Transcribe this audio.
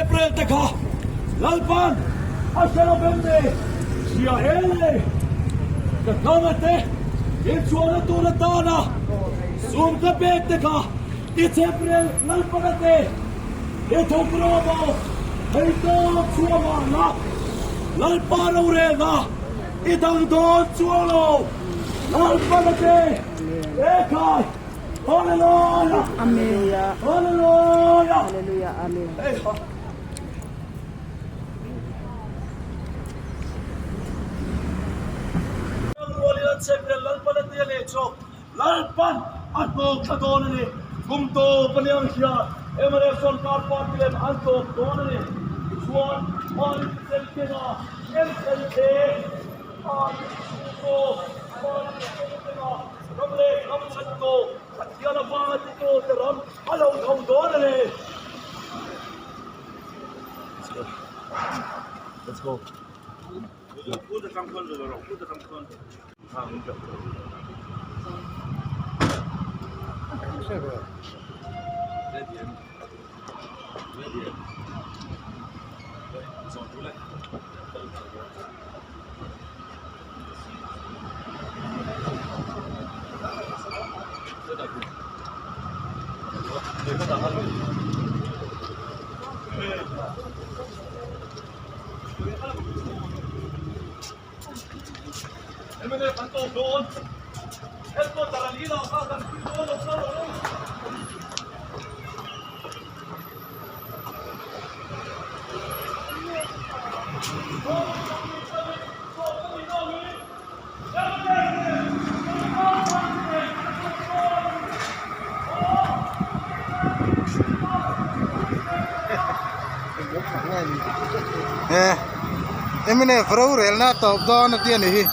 April te kha Lalpan a hre lo em ni? Hria e le! Ka hnam te inchhuahna tur atana sum ka pek te kha i chhe April Lalpan a ti. I thawk rawh maw? Hei tawp chhuah mah la, Lalpa rorelna i dang dawn chuang lo. Lalpan a ti. Ekhai! Hallelujah! Amen. Hallelujah! Hallelujah. Amen. Hey, ha. Lalpan a hnawk thla dawn a ni. Kum tawp a ni ang hian mnf sawrkar party lem an tawp dawn a ni. Tichuan, mahni thisen kena MLA party chhungkaw mahni thisen kena ram leh ram chhantu Pathian avanga titu te ram a lo tho dawn a ni. Let's go. MNF an tawp dawn. Headquarter an inah kha kan pui dawn lo kal ang. He mnf rorelna tawp dawn a ti a ni hi.